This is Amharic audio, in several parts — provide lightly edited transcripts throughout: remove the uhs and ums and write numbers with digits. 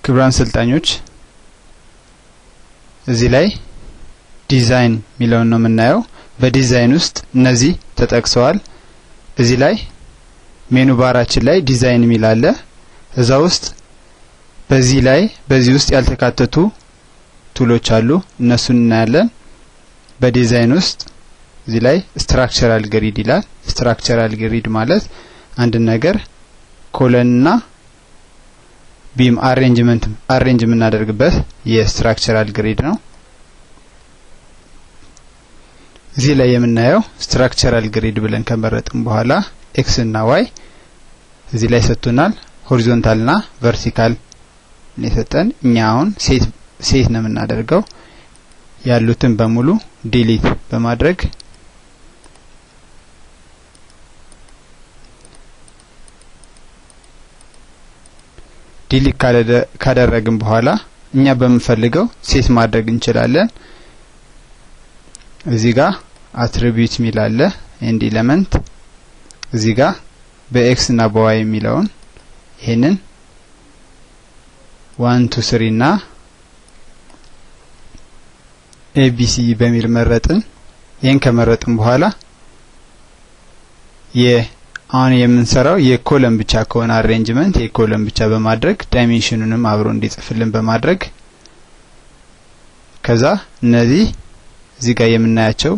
ክቡራን ሰልጣኞች፣ እዚህ ላይ ዲዛይን የሚለውን ነው የምናየው። በዲዛይን ውስጥ እነዚህ ተጠቅሰዋል። እዚህ ላይ menu bar ኣችን ላይ ዲዛይን የሚል አለ። እዛ ውስጥ በዚህ ላይ በዚህ ውስጥ ያልተካተቱ tool ኦች አሉ። እነሱን እናያለን። በዲዛይን ውስጥ እዚህ ላይ structural grid ይላል። Structural grid ማለት አንድ ነገር column ና beam arrangement arrange የምናደርግበት የ structural grid ነው። እዚህ ላይ የምናየው structural grid ብለን ከመረጥን በኋላ X እና Y እዚህ ላይ ሰጥቶናል። Horizontal ና vertical የሰጠን፣ እኛ አሁን set ነው የምናደርገው። ያሉትን በሙሉ delete በማድረግ፣ delete ካደረግን በኋላ እኛ በምንፈልገው set ማድረግ እንችላለን። እዚህ ጋር attribute የሚል አለ and element። እዚህ ጋር በ X እና በ Y የሚለውን ይሄንን 1 2 3 እና ABC በሚል መረጥን። ይህን ከመረጥን በኋላ አሁን የምንሰራው የ column ብቻ ከሆነ arrangement የ column ብቻ በማድረግ dimension ኑንም አብሮ እንዲጽፍልን በማድረግ፣ ከዛ እነዚህ እዚህ ጋር የምናያቸው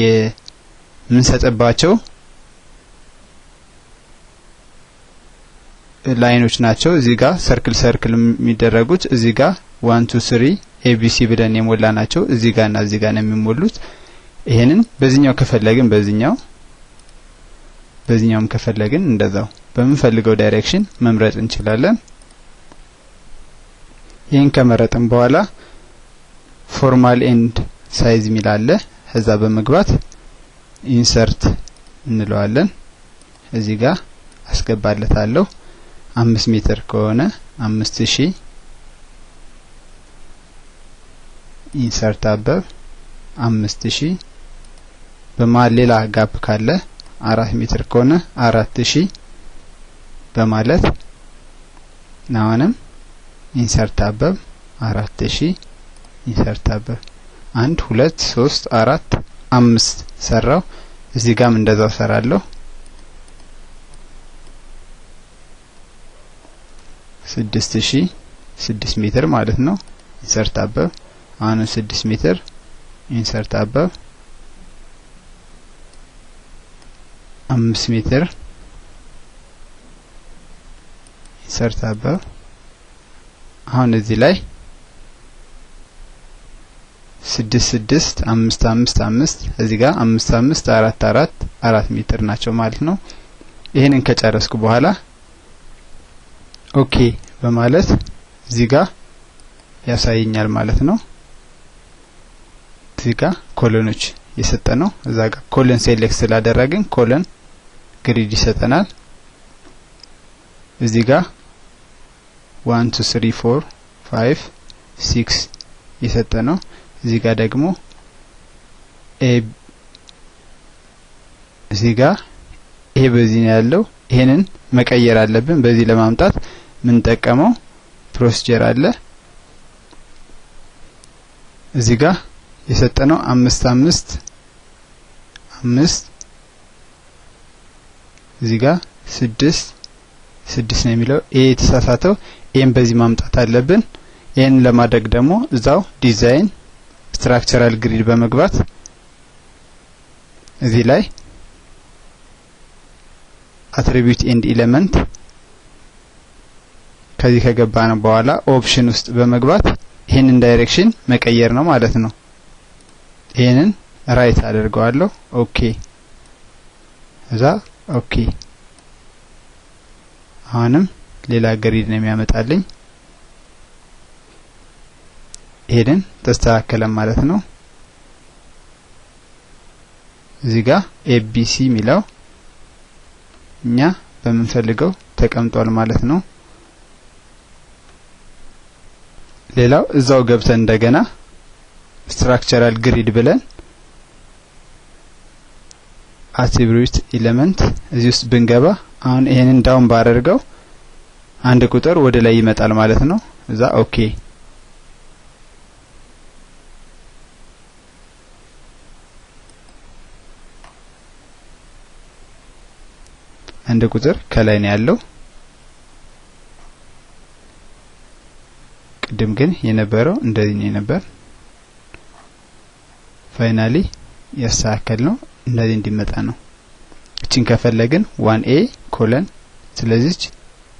የምንሰጥባቸው line ኦች ናቸው። እዚህ ጋር circle circle የሚደረጉት እዚህ ጋር 1 2 3 ABC ብለን የሞላ ናቸው። እዚህ ጋር እና እዚህ ጋር ነው የሚሞሉት። ይሄንን በዚህኛው ከፈለግን በዚህኛው፣ በዚህኛውም ከፈለግን እንደዛው በምንፈልገው direction መምረጥ እንችላለን። ይህን ከመረጥን በኋላ format and size የሚል አለ። እዛ በመግባት insert እንለዋለን። እዚህ ጋር አስገባለታለሁ። 5 ሜትር ከሆነ 5000፣ insert above 5000፣ በመሀል ሌላ gap ካለ 4 ሜትር ከሆነ 4000 በማለት፣ አሁንም insert above 4000፣ insert above 1 2 3 4 5 ሰራው። እዚህ ጋም እንደዛው ሰራለሁ። 6000፣ 6 ሜትር ማለት ነው። Insert above አሁንም 6 ሜትር፣ insert above 5 ሜትር፣ insert above። አሁን እዚህ ላይ 6 6 5 5 5፣ እዚህ ጋር 5 5 4 4 4 ሜትር ናቸው ማለት ነው። ይህንን ከጨረስኩ በኋላ okay በማለት እዚህ ጋር ያሳየኛል ማለት ነው። እዚህ ጋር column ኦች የሰጠ ነው። እዛ ጋር column select ስላደረግን column grid ይሰጠናል። እዚህ ጋር 1 2 3 4 5 6 የሰጠ ነው። እዚህ ጋር ደግሞ ኤ እዚህ ጋር ይሄ በዚህ ነው ያለው። ይሄንን መቀየር አለብን። በዚህ ለማምጣት የምንጠቀመው procedure አለ። እዚህ ጋር የሰጠነው 5 5 5፣ እዚህ ጋር 6 6 ነው የሚለው። ይሄ የተሳሳተው፣ ይሄን በዚህ ማምጣት አለብን። ይሄን ለማድረግ ደግሞ እዛው design structural grid በመግባት እዚህ ላይ attribute and element ከዚህ ከገባን በኋላ option ውስጥ በመግባት ይሄንን direction መቀየር ነው ማለት ነው። ይሄንን right አደርገዋለሁ። Okay፣ እዛ okay። አሁንም ሌላ grid ነው የሚያመጣልኝ። ይሄንን ተስተካከለ ማለት ነው። እዚህ ጋር ABC የሚለው እኛ በምንፈልገው ተቀምጧል ማለት ነው። ሌላው እዛው ገብተን እንደገና structural grid ብለን attribute element እዚህ ውስጥ ብንገባ፣ አሁን ይሄንን down ባደርገው አንድ ቁጥር ወደ ላይ ይመጣል ማለት ነው። እዛ okay አንድ ቁጥር ከላይ ነው ያለው። ቅድም ግን የነበረው እንደዚህ ነው የነበር። Finally ያስተካከል ነው እንደዚህ እንዲመጣ ነው። እቺን ከፈለግን 1A colon ስለዚህ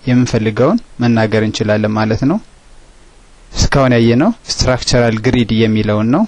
የምንፈልገውን መናገር እንችላለን ማለት ነው። እስካሁን ያየነው structural grid የሚለውን ነው።